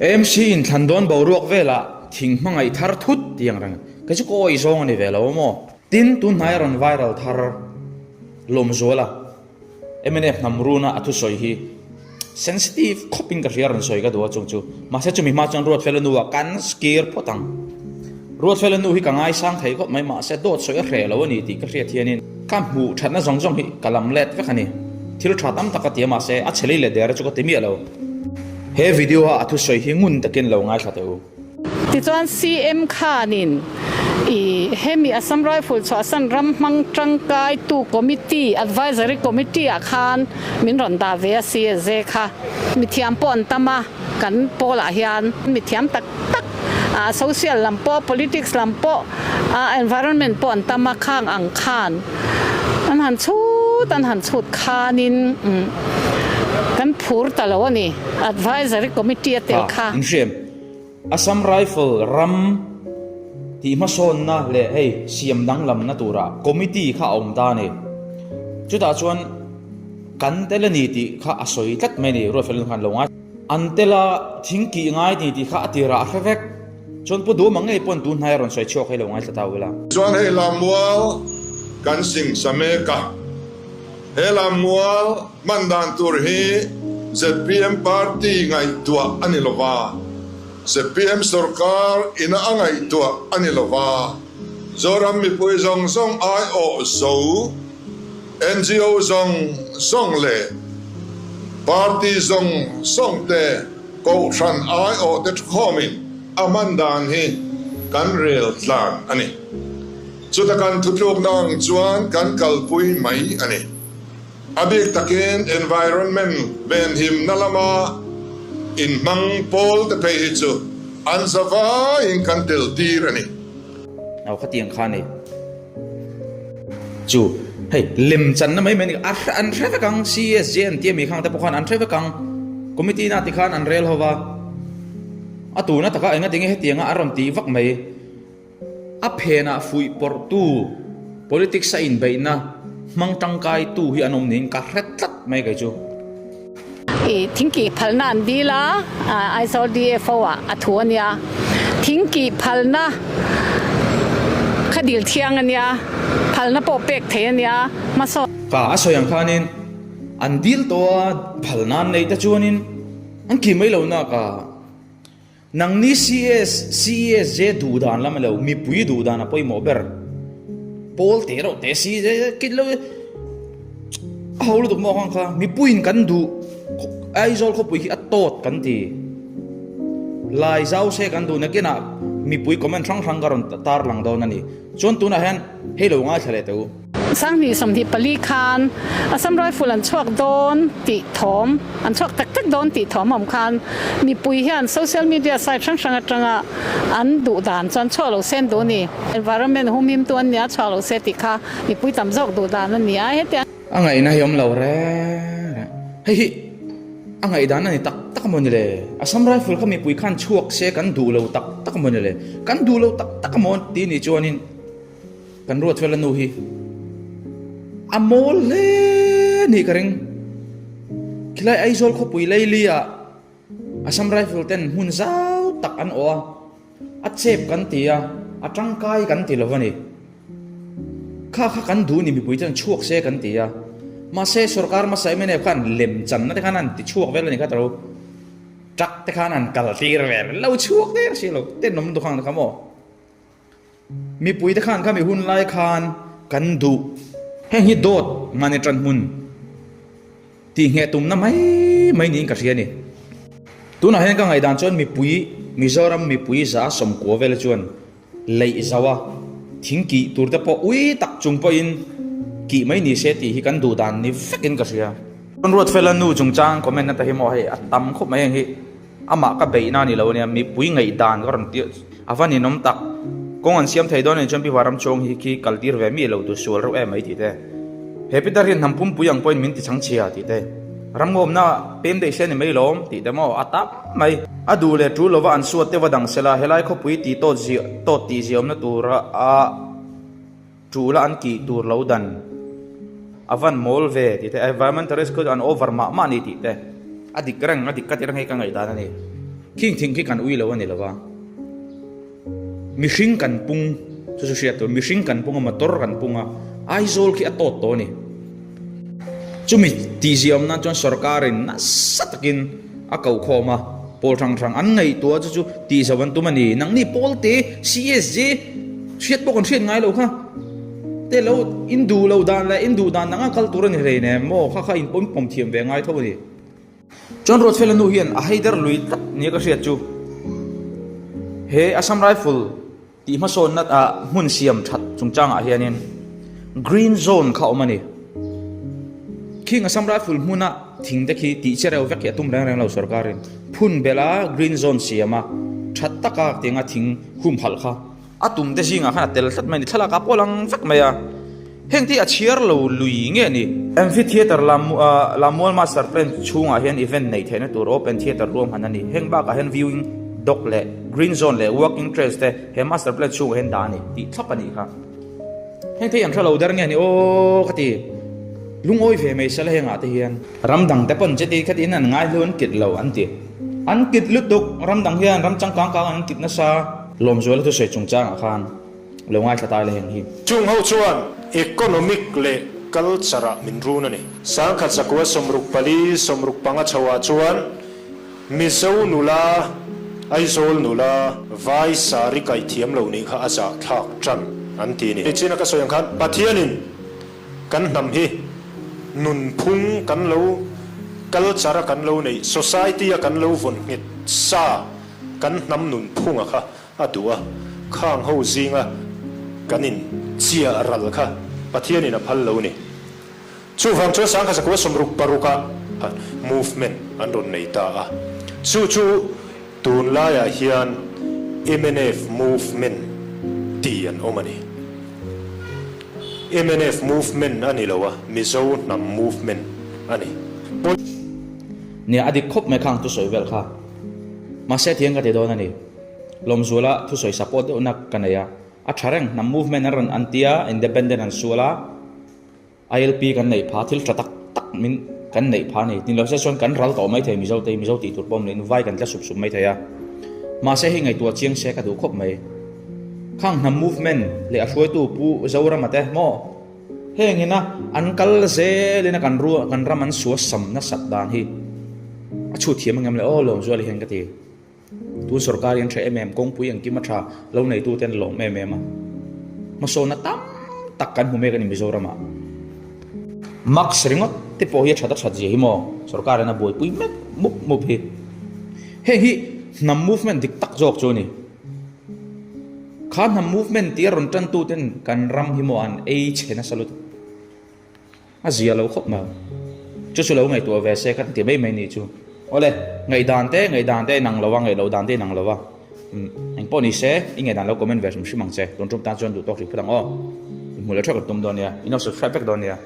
AMC in thlan dawn boruak velah thing hmangaih thar thut tih ang reng kei chu ka awih zawng a ni ve lo a maw. Tin, tun hnai a rawn viral thar Lawmzuala mnf hnam runa a thusawi hi sensitive khawpin ka hria rawn sawi ka duh a chung chu. Mahse chumi hma chuan Ruatfela nu ah kan skir phawt ang. Ruatfela nu hi ka ngaisang thei khawp mai mahse dawt sawi a hreh lo a ni tih ka hriat hianin ka hmuh thatna zawng zawng hi ka lam let vek a ni. Thil tha tam tak a ti a mahse a chhe lei leh der chu ka ti miah lo. He video a a thusawi hi ngun takin lo ngaithla teh u. Tichuan CM khanin i hemi Assam Rifle chhuahsan ram hmang tangkaitu committee, advisory committee ah khan min rawn dah ve a CSJ kha. Mithiam pawh an tam a, kan pawlah hian mithiam tak tak social lam pawh, politics lam pawh, environment pawh an tam a, khang ang khan an han chhut an han chhut khanin kan phur ta lo a ni, advisory committee a tel kha. Assam Rifle ram tih hmasawnna leh hei siam danglamna tura committee kha a awm ta a ni. Chutah chuan kan tel a ni tih kha a sawi tlat mai a ni, Ruatfelin khan lo ngai. An tel a thing kih ngai ni tih kha a tirah a hre vek. Chuan Pu Duhma ngei pawn tun hnai a rawn sawi chhuak hei lo ngaithla ta ula. Chuan hei Lammual kan singsa mek a. He lammual hman dan tur hi zpm party ngaihtuah a ni lova, zpm sorkar ina a ngaihtuah a ni lova, Zoram mipui zawng zawng aiawh zo, ngo zawng zawng leh party zawng zawng te kohhran aiawh te thukhawmin a hman dan hi kan rel tlan a ni. Chuta kan thutlukna ang chuan kan kalpui mai a ni. A bik takin environment venhimna lama inhmang pawl te phei hi chu an za vaiin kan tel tir a ni. Au khatiang kha nei chu hei lem channa mai mai a ni a an hre vek ang CSJ an tia mi khang te pawh khan an hre vek ang committee na tikhan an rel ho va a tuna taka enga tinge hetianga a rawn tih vak mai. A phenah fuih pawrhtu, politics a inbeihna hmang tangkaitu hi an awm niin ka hre tlat mai kei chu. I thingkih phalna an dil a, Aizawl DFO ah a thu a nia. Thingkih phalna kha dil thiang a nia, phalna pawh pek thei a nia, hmasawn. Ka a sawi ang khanin an dil tawh a, phalna an neih te chuanin an kih mai lo nak a. Nangni CS, CESJ duh dan lam alo, mipui duh dan a pawimawh ber. Pawl te reuh te si kit lo a ho lutuk maw kang kha, mipuiin kan duh Aizawl khawpui khi a tawt kan ti. Lai zau se kan duh nakinah mipui comment hrang hrang ka rawn tarlang dawn a ni. Chuan tunah hian hei lo ngaithla leh teh u. 2024 khan Assam Rifle an chhuak dawn tih thawm, an chhuak tak tak dawn tih thawm awm khan mipui hian social media site hrang hrang atanga an duh dan chuan chhuak lo se an duh a ni. Environment humhim tu an nia chhuak lo se tih kha mipui tam zawk duh dan a ni a, hetiang. A ngaihna hi awm lo reng reng. Hei hi a ngaihdan a ni tak tak a maw ni le? Assam Rifle kha mipui khan chhuak se kan duh lo tak tak a maw ni le? Kan duh lo tak tak a maw tih nih chuanin. Kan Ruatfela nu hi a mawl hle nih ka ring. Khilai Aizawl khawpui Leili ah Assam Rifle ten hmun zau tak an awh a, a chep kan ti a, a tangkai kan ti lo a ni. Kha kha kan duh ni mipui chuan chhuak se kan ti a, mahse sorkar hmasa mnf khan lem channa te khan an ti chhuak vel a ni kha taro. Truck te khan an kal tir vel lo chhuak der si lo, tenawm duh khang te kha maw. Mipuite khan khami hun lai khan kan duh. Heng hi dawt mahni tan hmun tih ngheh tumna mai mai niin ka hria a ni. Tunah hian ka ngaihdan chuan mipui Mizoram mipui za sawmkua vela chuan leih zauh a, thing kih tur te pawh ui tak chung pawhin kih mai ni se tih hi kan duh dan ni vekin ka hria. Ruatfela nu chungchang comment na ta hi maw hei a tam khawp mai heng hi. Amah ka beihna a ni lo ania, mipui ngaihdan ka rawn tir a va ninawm tak. Kawng an siam thei dawn a ni chuan Pi Varam Chuang hi khi kal tir ve mi lo tu sual reuh em mai tih te. He Peter hian hnam pumpui ang pawhin min ti chhang chhia tih te. Ramngawmna pem daih se ni mai lawm tih te maw a tam mai. A duh leh tul lova an suat te va dang sela helai khawpui tih tawt zia tawt tih ziaawmna tura a tul a an kih tur lo dan a van mawl ve tih te. Environmentalist khu an over mah mah a ni tih te. A dik reng, a dik ka ti reng hei ka ngaihdan a ni. Khing thing khi kan ui lo a ni lo va. Mihring kan pung, chu chu hriat tur, mihring kan pung a, motor kan pung a, Aizawl khi a tawt tawh a ni. Chumi tihzia awm nan chuan sorkarin nasa takin a koh khawm a, pawl hrang hrang an ngaihtuah chu chu tihzau an tum a ni. Nangni pawlte CSJ hriat pawh kan hriat ngai lo kha te lo in duh lo dan leh in duh dan dang a kal tur a ni hlei nem maw kha kha in pawm pawm thiam ve ngai tho a ni. Chuan Ruatfela nu hian a hei der lui tlat nia ka hriat chu he Assam Rifle tih hmasawnna ah hmun siam that chungchangah hianin Green Zone kha awm a ni. Khing Assam Rifle hmuna thing te khi tih che reuh vek hi a tum reng reng lo sorkarin phun belh a Green Zone siam a that taka tianga thing humhalh kha A tum te zingah khan a tel tlat mai a ni, thlalak ah pawh a lang vek mai a, heng te hi a chhiar lo lui nge ni? Amphitheatre Lammual Master Plan chhungah hian event neih theihna tur open theatre ruahman a ni. Heng bakah hian viewing dock leh green zone leh walking trails te he master plan chhungah hian dah a ni tih thlap a nih kha. Heng te hi an hre lo der nge ni aw ka ti. Lungawi ve mai sela hengah te hian. Ram dang te pawn cheti khatin an ngai hlu an kit lo an ti. An kit lutuk, ram dang hian ram changkang kang an kit nasa. Lawmzuala thusawi chungchangah khan lo ngaithla ta ila heng hi. Chung ho chuan economic leh culture ah min run a ni. Sangkhat zakua 64 65 chho ah chuan Mizo nula, Aizawl nula, Vai sari kaih thiam lo nih kha a zahthlak tan an ti a ni. Nichina ka sawi ang khan Pathianin kan hnam hi nunphung kan lo culture a kan lo neih, society a kan lo vawn nghet sa Kan hnam nunphunga kha a duh a, khang ho zinga kan in chia ral kha Pathianin a phal lo ni. Chuvang chuan Sangkhat Zakua 66 ah movement an rawn nei ta a, chu chu tunlaiah hian mnf movement ti an awm a ni. Mnf movement a ni lo a, Mizo hnam movement a ni. Nia, a dik khawp mai khang thusawi vel kha. Mahse thiang ka ti dawn a ni. Lawmzuala thusawi support deuhna ka nei a, a tha reng, hnam movement an rawn an tia, independent an sual a, ILP kan neih pha, thil tha tak tak min kan neih pha a ni. Tin lo se chuan kan ral tawh mai thei Mizo te hi, Mizo tih tur pawh awm loin vai kan tla sup sup mai thei a. Mahse hei ngaihtuah chiang se ka duh khawp mai. Khang hnam movement leh a hruaitu Pu Zorama te maw? Heng ina an kal zelin a kan ruah kan ram an sua sam nasat dan hi a chhut thiam angem le aw Lawmzuali hian ka ti. Tun sorkar hi an tha em em, kawngpui engkim a tha, lo neitu ten lawm em em a. Hmasawnna tam tak kan hmu mek a ni Mizoramah. Mask ringawt te pawh hi a that a that zia hi maw sorkar in a buaipui mek mup mup hi. Heng hi hnam movement dik tak zawk chu a ni. Kha hnam movement tia rawn tan tu ten kan ram hi maw an ei chhe nasa lutuk. A zia lo khawp mai. Chu chu lo ngaihtuah ve se ka ti mai mai nih chu. Awle, ngaihdan te ngaihdan te inang lo a, ngaih loh dan te inang lo a. Umm, engpawh ni se, i ngaihdan lo comment ve hrim hrim ang che. Tun tum tan chuan duh tawk hrih phut ang aw. Inhmuh leh theuh kan tum dawn nia. In lo subscribe vek dawn nia.